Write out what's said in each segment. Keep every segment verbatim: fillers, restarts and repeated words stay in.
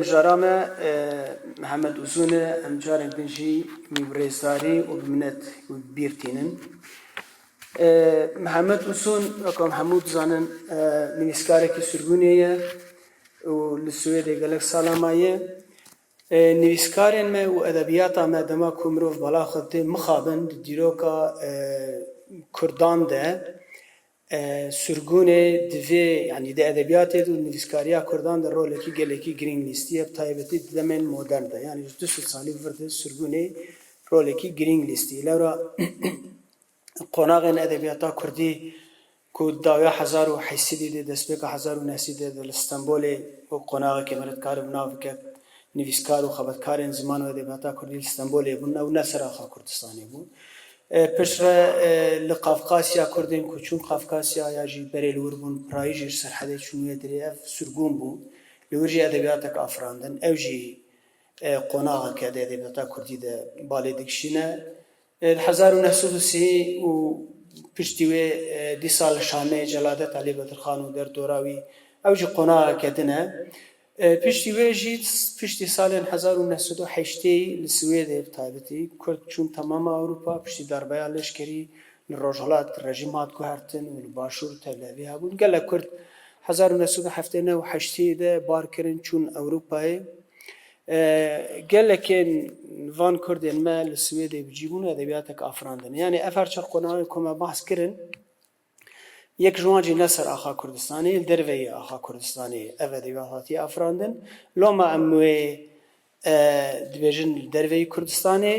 Jara me, e, Mihemed Uzun e, em carek din jî wî bi rêzdarî û bi minet wî bi bîr tînin. E, Mihemed Uzun, weke em hemû dizanin, e, nivîskarekî sirgûnê ye û li Swêdê gelek sala maye. E, nivîskarên me û edebiyata me dema ku mirov bala xwe didê mixabin di dîroka, e, Kurdan de, e, sirgûnê di vê, yanî di edebiyatê de û nivîskariya Kurdan de rolekî gelekî girîng lîstiye, bi taybetî di demên modern de. Yanî ji du sed salî vir de sirgûnê rolekî girîng lîstiye. Lewra qonaxên edebiyata Kurdî ku dawiya hezar û heşt sedî de, destpêka hezar û neh sedî de li Stenbolê û qonaxekê me re dikare bi nav bike, nivîskar û xebatkarên ziman û edebiyata Kurdî li Stenbolê bûn, ew ne ser axa Kurdistanê bû. E, piştre, e, li Qafqasya Kurdên ku çûn Qafqasya ya jî berê li wir bûn, pirayî jî ji Serhedê çûn wê derê, ev sirgûn bû. Li wir jî edebiyatek afirandin, ew jî, e, qonaxeke di edebiyata Kurdî de balê dikişîne. E, di hezar û neh sed û sî û piştî wê, e, dîsa li Şamê Celadet Elî Bedirxan û derdora wî, ew jî qonaxeke din e. E, piştî wê jî, piştî salên hezar û neh sed û heştê li Swêdê bi taybetî Kurd çûn temama Ewropa, piştî darbeya leşkerî li Rojhilat rejîm hat guhertin û li Başûr tevlihevî hebûn. Gelek Kurd hezar û neh sed û heftê neh û heştê de bar kirin çûn Ewropayê. E, gelekên van Kurdên me li Swêdê bi cî bûn û edebiyateke afirandin. Yanî ev her çar qonaxên ku me behs kirin, yek ji wan jî ne ser axa Kurdistanê, li derveyî axa Kurdistanê ev edebiyat hatiye afirandin. Loma em wê, e, dibêjin li derveyî Kurdistanê,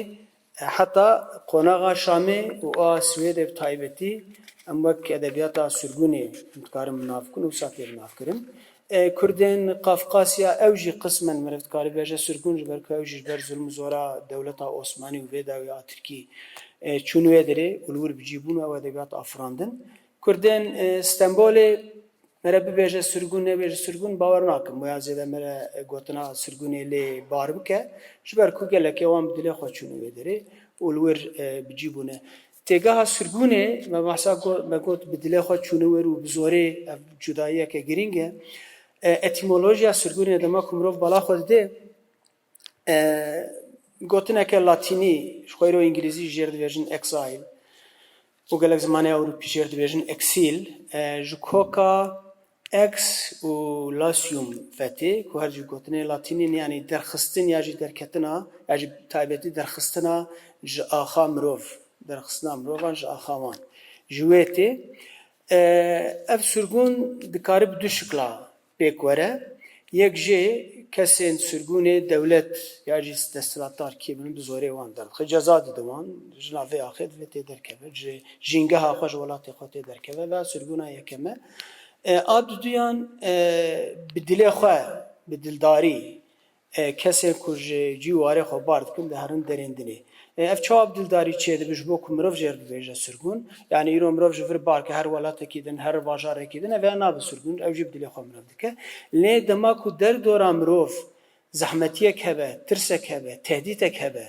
e, heta qonaxa Şamê û a Swêdê bi taybetî em wek edebiyata sirgûnê em dikarin bi nav bikin û wisa tê bi nav kirin. E, Kurdên Qafqasya, ew jî qismen meriv dikare bêje sirgûn, ji ber ku ew jî ji ber zulm û zora dewleta Osmanî û vê dawî a Tirkî, e, çûn wê derê û li wir bi cî bûn û ew edebiyat afirandin. Kurdên, e, Stenbolê mere bibêje sirgûn, nebêje sirgûn, bawer nakim. Waya zêde mere gotina sirgûnê lê bar bike. Ji ber ku gelekê wan bi dilê xwe çûn wê derê û li wir, e, bi cî bûne. Têgeha sirgûnê, me behsa got, me got bi dilê xwe çûne wir û bi zorê ev cudayiyeke girîng e. E, etîmolojiya sirgûnê dema ku mirov bala xwe didê, e, gotineke latînî, ji xwe îro îngilîzî jêr dibêjin exile û gelek zimanê ewropî jêr dibêjin exîl, e, ji koka ex û lasium ve tê, ku her jî gotinê latînî ne, yanî derxistin ya jî derketina, ya jî taybetî derxistina ji axa mirov, derxistina mirovan ji axa wan. Ji wê tê, e, ev sirgûn dikare bi du şikla pêk were. Yek jê kesên sirgûnê dewlet ya jî desthilatdar kê bin bi zorê wan derdixe. Ceza dide wan, ji nav vê axê divê tê derkeve, ji jîngeha xwe, ji welatê xwe tê derkeve. Ve sirgûna yekem e. E, a duduyan, e, bi dilê xwe, bi dildarî, e, kesên ku ji cî û warê xwe bar dikin, diherin derên dinê. E, ev çawa bi dildarî çêdibe, ji bo ku mirov jê re bibêje sirgûn? Yanî îro mirov ji vir bar ke her welatekî din, her bajarekî din, ev ya nabe sirgûn, ew jî bi dilê xwe mirov dike. Lê dema ku derdora mirov zehmetiyek hebe, tirsek hebe, tehdîtek hebe,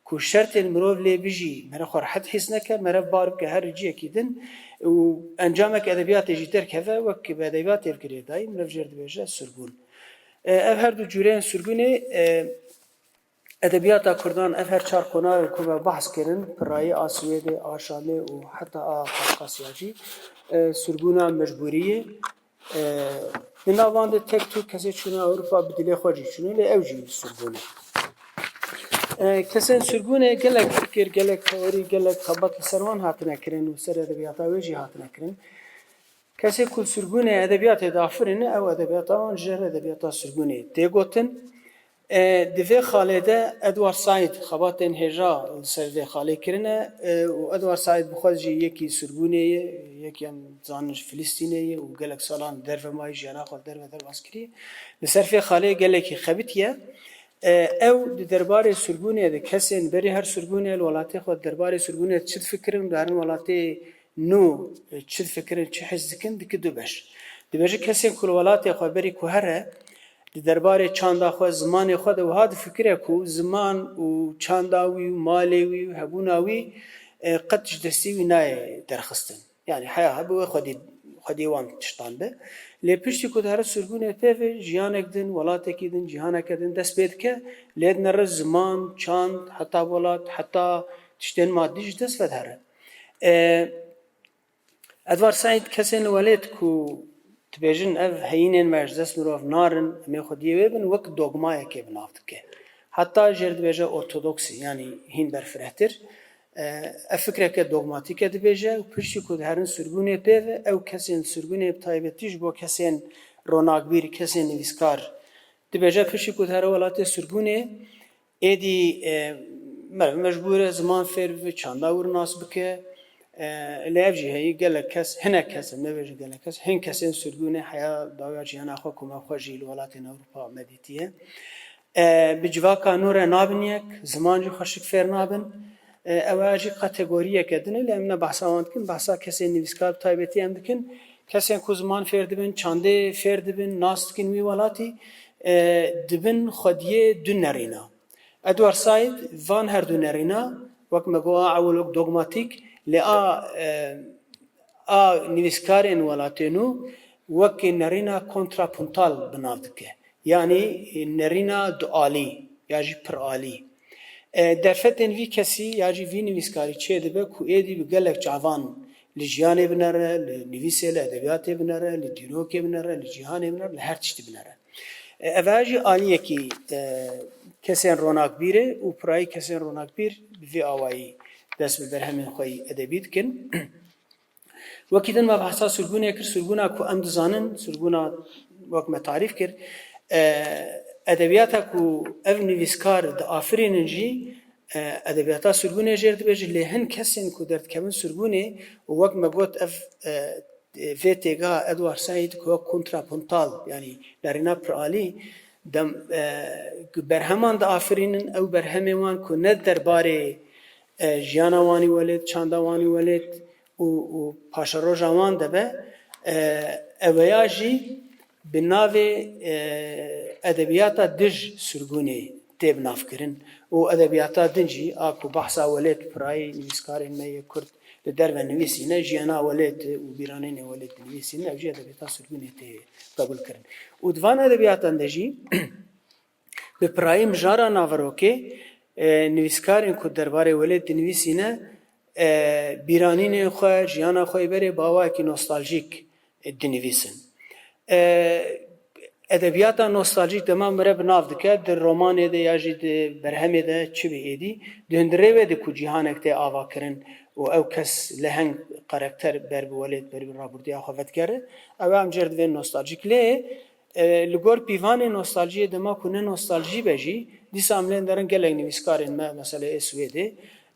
ku şertên mirov lê bijî, mere xwe rehet hîs neke, mere bar bike her ciyekî din û encamek edebiyatê jî derkeve, wek bi edebiyatê girêdayî, mirov jê re dibêje sirgûn. E, ev her du cûreyên sirgûnê, e, edebiyata Kurdan, ev her çar qonaxê ku me behs kirin, pirayî a Swêdê, a Şamê û heta a Qafqasya jî, e, sirgûna mecbûrî ye. E, di nav wan de tek tu kesê çûne Ewropa bi dilê xwe jî çûne, lê ew jî sirgûn e. E, kesên sirgûnê gelek fikir, gelek teorî, gelek xebat li ser wan hatine kirin û ser edebiyata wê jî hatine kirin. Kesê ku sirgûnê edebiyatê diafirîne, ew edebiyata wan ji edebiyata sirgûnê tê gotin. E, di vê xalê de Edward Said xebatên hêja li ser vê xalê kirine, e, û Edward Said bi xwe jî yekî sirgûnê ye, yekî em dizanin ji Filistînê ye û gelek salan derve mayî, jiyana xwe li derve derbas kiriye. Li ser vê xalê gelekî xebitiye. E, ew di derbarê sirgûnê de kesên berî her sirgûnê li welatê xwe di derbarê sirgûnê de çi difikirin, di herin welatê nû, e, çi difikirin, çi his dikin, dike du beş. Dibêje kesên ku li welatê xwe berî ku here, di derbarê çanda xwe, zimanê xwe de wiha difikire ku ziman û çanda wî û malê wî û hebûna wî, e, qet ji destê wî nayê derxistin. Yanî heya hebe wê xwedî xwediyê wan tiştan be. Lê piştî ku dihere sirgûnê pê ve, jiyanek din, welatekî din, cîhaneke din dest pê dike, lê dinere ziman, çand, heta welat, heta tiştên madî ji dest ve dihere. E, Edward Said kesên li welêt ku dibêjin ev heyînên me ji dest mirov narin, em ê xwediyê wê bin, wek dogmayekê bi nav dike. Heta jêr dibêje ortodoksî, yanî hîn berfirehtir. E, ev fikreke dogmatîk e dibêje û piştî ku diherin sirgûnê pê ve, ew kesên sirgûnê bi taybetî ji bo kesên ronakbîr, kesên nivîskar dibêje piştî ku dihere welatê sirgûnê, êdî, e, meriv mecbûr e ziman fêr bibe, çanda wir nas bike. E, lê ev jî heyî gelek kes, hinek kes, em nebêjin gelek kes, hin kesên sirgûnê heya dawiya jiyana xwe ku me xwe jî li welatên Ewropa me dîtiye. E, bi civaka nû re nabin yek, ziman jî xweşik fêr nabin. E, ew jî kategoriyeke din e, lê em ne behsa wan dikin, behsa kesên nivîskar bi taybetî em dikin. Kesên ku ziman fêr dibin, çandê fêr dibin, nas dikin wî welatî, e, dibin xwediyê du nerîna. Edward Said van her du nerîna, wek me got, a ewil wek dogmatîk, lê a, e, a nivîskarên welatê nû wekî nerîna kontrapuntal bi nav dike. Yanî nerîna dualî ya jî piralî. E, derfetên vî kesî ya jî vî nivîskarî çê dibe ku êdî bi gelek çavan li jiyanê binere, li nivîsê, li edebiyatê binere, li dîrokê binere, li cîhanê binere, li her tiştî binere. E, ev jî aliyekî, e, kesên ronakbîr e û pirayî kesên ronakbîr bi vî awayî dest bi berhemên xwe yî edebî dikin. Wekî din me behsa sirgûnê kir, sirgûna ku em dizanin, sirgûna wek me tarîf kir, e, edebiyata ku ev nivîskar diafirînin jî, e, edebiyata sirgûnê jêr dibêje, lê hin kesên ku derdikevin sirgûnê û wek me got ev, e, vê têgeha Edward Said ku wek kontrapuntal, yanî nerîna piralî, dem, e, berheman diafirînin, ew berhemê wan ku ne derbarê, e, jiyana wan ê welêt, çanda wan ê welêt û, û paşeroja wan de be, e, eweya jî bi navê, e, edebiyata dij sirgûnê tê binavkirin û edebiyata din jî a ku behsa welêt pirayî nivîskarên me yê Kurd li derve nivîsîne, jiyana welêt û bîranînê welêt dinivîsîne, ew jî edebiyata sirgûnê tê qebûl kirin. Û di van edebiyatan de jî bi pirayî mijara naverokê, e, nivîskarên ku derbarê welêt dinivîsîne, e, bîranînên xwe, jiyana xwe yê berê bi awayekî nostaljîk dinivîsin. E, edebiyata nostaljîk dema min re bi nav dike, di romanê de ya jî di berhemê de çi bê êdî, di hundirê wê de ku cîhanek tê avakirin û ew kes leheng karakter ber bi welêt, ber bi rabirdûya xwe vedigere, ew em jêr divên nostaljîk. Lê, e, li gor pîvanê nostaljiyê dema ku ne nostaljî be jî, dîsa em lê derin gelek nivîskarên me, mesela ê Swêdê,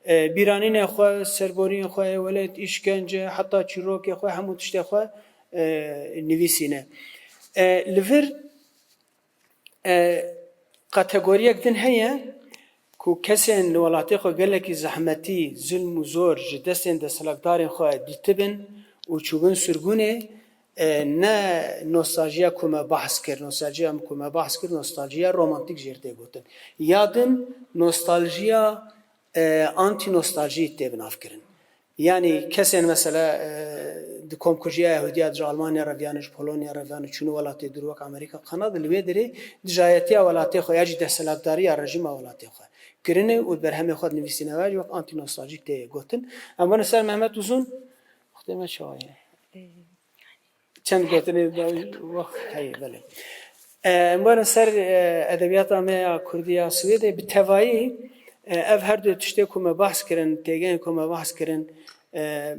e, bîranînê xwe, serboriyên xwe yê welêt, îşkence, heta çîrokê xwe, hemû tiştê xwe, e, nivîsîne. E, li vir, e, kategoriyek din heye ku kesên li welatê xwe gelekî zehmetî, zilm û zor ji destên desthilakdarên xwe dîtibin û çûbin sirgûnê, e, ne nostaljiya ku me behs kir, nostaljiya ku me behs kir, nostaljiya romantîk jêr tê gotin. Ya din nostaljiya, e, antînostaljî tê binavkirin. Yanî kesên mesela, e, di komkujiya Yahûdiya ji Almanya re viyan, ji Polonya re viyan, çûne welatê dûr wek Amerîka, Kanada, li wê derê dijayetiya welatê xwe ya jî desthilatdariya rejîma welatê xwe kirine û di berhemê xwe dinivîsîne ve jî wek antînostaljîk tê gotin. Em werin ser Mehmet Uzun, wextê me çawa ye? Çend gotinê da wext heye, belê. E, em werin ser, e, edebiyata me ya kurdî ya Swêdê, bi tevayî, e, ev her du tiştê ku me behs kirin, têgehên ku me behs kirin, e,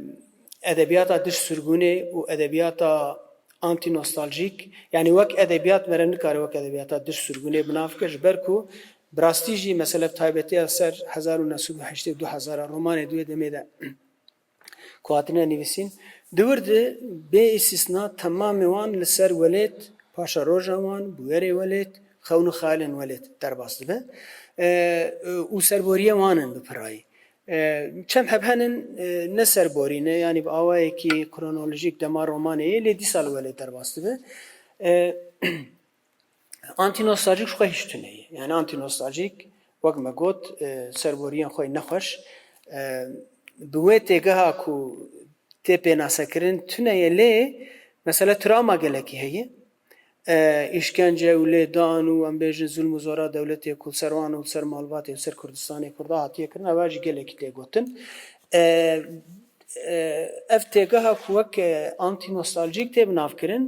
edebiyata dij sirgûnê û edebiyata antînostaljîk, yanî wek edebiyat me re nikare wek edebiyata dij sirgûnê bi nav ke, ji ber ku bi rastî jî, mesela, bi taybetiya ser hezar û neh sed û heştê û du hezar a romanê di wê demê de ku hatine nivîsîn, di wir de bê îstîsna temamê wan li ser welêt, paşeroja wan, bûyerê welêt, xewn û xeyalên welêt derbas dibe, e, û serboriyê wan in bi pirayî. E, çend heb henin, e, ne serborî ne, yanî bi awayekî kronolojîk dema romanê yê, lê dîsa li welêt derbas dibe. E, Antînostaljîk ji xwe hîç tune ye. Yani antînostaljîk, wek me got, e, serboriyên xwe yê nexweş, e, bi wê têgeha ku tê pênasekirin tune ye, lê mesele travma gelekî heye. E, îşkence û lêdan û, em bêjin, zulm û zora dewletê ku li ser wan û li ser malbatê û ser Kurdistanê Kurda hatiye kirin, ev jî gelekî tê gotin. E, e, ev têgeha ku wek, e, antînostaljîk tê binavkirin,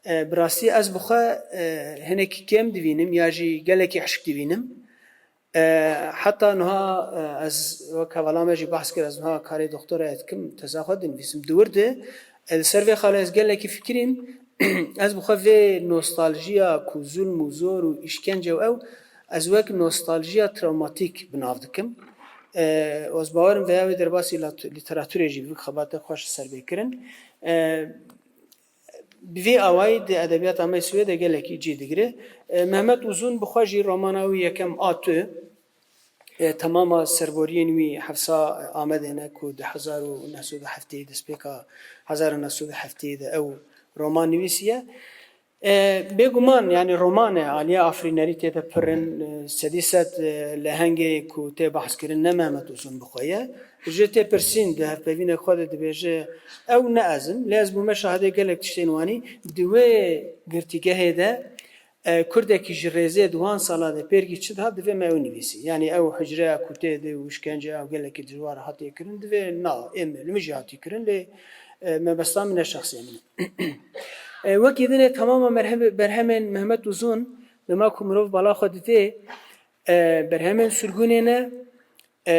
e, bi rastî ez bi xwe, e, hinekî kêm dibînim ya jî gelekî hişk dibînim. E, heta niha, e, ez wek hevala me jî behs kir, ez niha karê doktorayê dikim, teza xwe dinivîsim. Di wir de, e, li ser vê xalê ez gelekî fikirîm, ez bi xwe vê nostaljiya ku zulm û zor û îşkence û ew, ez wek nostaljiya travmatîk bi nav dikim. E, ez bawer im vêya wê derbasî lat-, lîteratûrê jî bi xebatê xweş li ser bê kirin. E, Bi vî awayî di edebiyata me Swêdê gelekî cî digire. E, Mehmet Uzun bi xwe jî romana wî yekem A Tu, e, temama serboriyên wî Hefsa Amedê ne ku di hezar û neh sed û heftê, destpêka hezar û neh sed û heftê de ew roman nivîsiye. E, bêguman, yani roman e, aliya afirînerî tê de pir in, e, sedî sed, e, lehengê ku tê behs kirin ne Mehmet Uzun bi xwe ye. Ji tê pirsîn di hevpeyvînek xwe de dibêje, ew ne ez im, lê ez bûme şahidê gelek tiştên wanî. Di wê girtîgehê de, e, Kurdekî ji rêzê di wan sala de pêrgî çi dihat, divê me ew nivîsî. Yani ew hucreya ku tê de û îşkenceya gelekî dijwar hatiye kirin, divê na, ê me, li min jî hatiye kirin, lê, e, mebesta min ne şexsê min e. E, wekî din e, temama merhem-, berhemên Mehmet Uzun, dema ku mirov bala xwe didê, e, berhemên sirgûnê ne, e,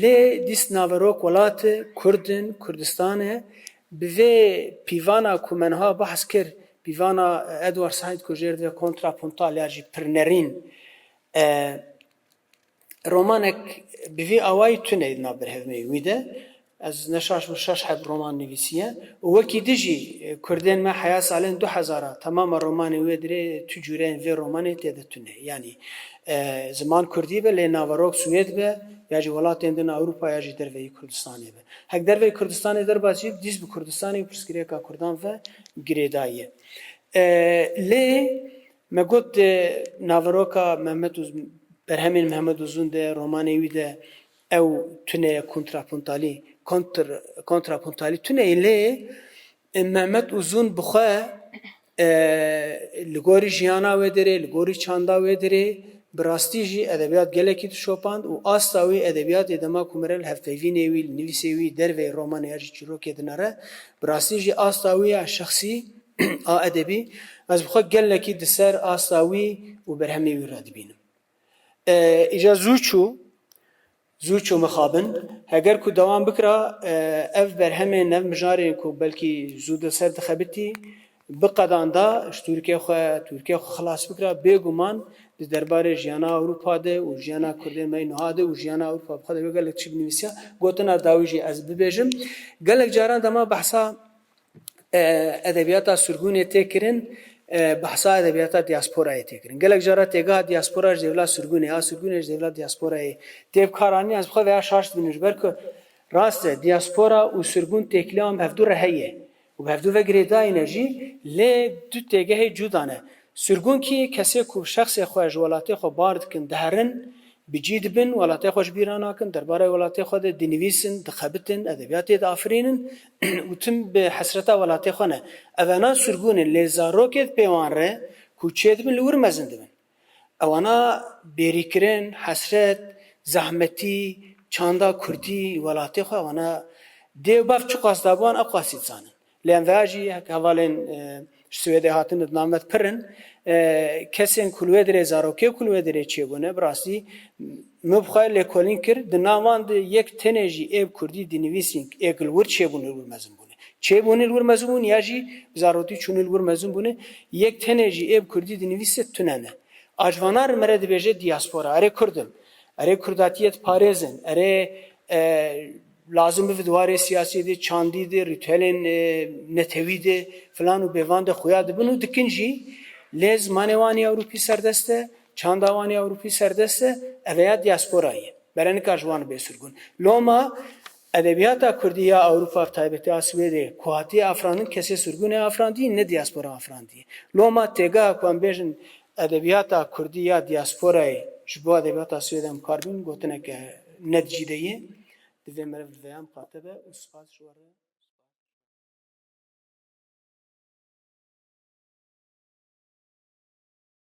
lê dîst naverok welat e, Kurd in, Kurdistan e. Bi vê pîvana ku me niha behs kir, pîvana Edward Said ku jêr dibe kontrapuntal ya jî pirnerîn, e, romanek bi vî awayî tune di nav berhemê wî de. Ez ne şaş bû şeş heb roman nivîsiye. Û wekî din jî, e, Kurdên me heya salên du hezar a temama romanê wê dirê tu cûreyên vê romanê tê de tune. Yanî, e, ziman Kurdî be, lê naverok Swêd be, ya jî welatên din Ewropa ya jî derveyî Kurdistanê be. Hek derveyî Kurdistanê derbas jî dîst bi Kurdistanê û pirsgirêka Kurdan ve girêdayî ye. E, lê me got, e, naveroka Mehmet Uz-, berhemên Mehmet Uzun de, romanê wî de ew tune ye kontrapuntalî, kontr-, kontrapuntalî tune ye, lê, e, Mehmet Uzun bi xwe, e, li gorî jiyana wê derê, li gorî çanda wê derê, bi rastî jî edebiyat gelekî dişopand û asta wî edebiyatê dema ku mere li hevpeyvînê wî, li nivîsê wî, derveyî romanê ya jî çîrokê dinere, bi rastî jî asta wî ya şexsî, a edebî, ez bi xwe gelekî di ser asta wî û berhemê wî re dibînim. E, îca zû çû, zû çû mixabin. Heger ku dewam bikira, e, ev berhemên, ev mijarên ku belkî zû di ser dixebitî, biqedanda, ji Tirkiyê xwe, Tirkiyê xwe xilas bikira, bêguman di derbarê jiyana Ewropa de û jiyana Kurdên me yê niha de û jiyana Ewropa bi xwe de wê gelek tişt binivîsiya. Gotina dawî jî ez bibêjim. Gelek caran dema behsa, e, edebiyata sirgûnê tê kirin, e, behsa edebiyata diasporayê tê kirin. Gelek cara têgeha diaspora ji dêvla sirgûnê, a sirgûnê ji dêvla diasporayê tê bi kar anîn, ez bi xwe vêya şaş dibînim, ji ber ku rast e, diaspora û sirgûn têkiliya wan bi hevdu re heye û bi hevdu ve girêdayî ne jî, lê du têgehê cuda ne. Sirgûnkî kesê ku şexsê xwe ji welatê xwe bar dikin, diherin, bi cî dibin, welatê xwe ji bîra nakin, derbarê welatê xwe de dinivîsin, dixebitin, edebiyatê diafirînin û tim bi hesreta welatê xwe ne. Evena sirgûn in, lê zarokê di pê wan re ku çêdibin, li wir mezin dibin. Ewana bêrîkirin, hesret, zehmetî, çanda kurdî, welatê xwe, ewana dê û bav çiqas dabû wan, ew qasî dizanin. Lê em veya jî hek hevalên, e, ji Swêdê hatin di nav me de pir in. E, kesên ku li wê derê, zarokê ku li wê derê çêbûne, bi rastî min bi xwe lêkolîn kir. Di nav wan de yek tenê jî ê bi kurdî dinivîsîn, ê ku li wir çêbûne, li wir mezin bûne. Çêbûne, li wir mezin bûne, ya jî bi zarokî çûne, li wir mezin bûne. Yek tenê jî ê bi kurdî dinivîse tune ne. A ji vana re mere dibêje diaspora. Erê kurd im. Erê kurdatiyê diparêzin. Erê, e, lazim bibe di warê siyasî de, çandî de, rîtuelên, e, netewî de, filan û bêvan de xuya dibin û dikin jî, lê zimanê wan ê Ewropî serdest e, çanda wan ê Ewropî serdest e, ev ya diaspora ye. Bere nikar ji wan bê sirgûn. Loma edebiyata kurdî ya Ewropa, bi taybetî a Swêdê, ku hatiye afirandin, kesê sirgûnê afirandî, ne diaspora afirandî. Loma têgeha ku em bêjin edebiyata kurdî ya diasporayê ji bo edebiyata Swêdê em kar bînin, gotineke ne di cî de ye. Divê meriv li vêya miqate be û spas ji we re.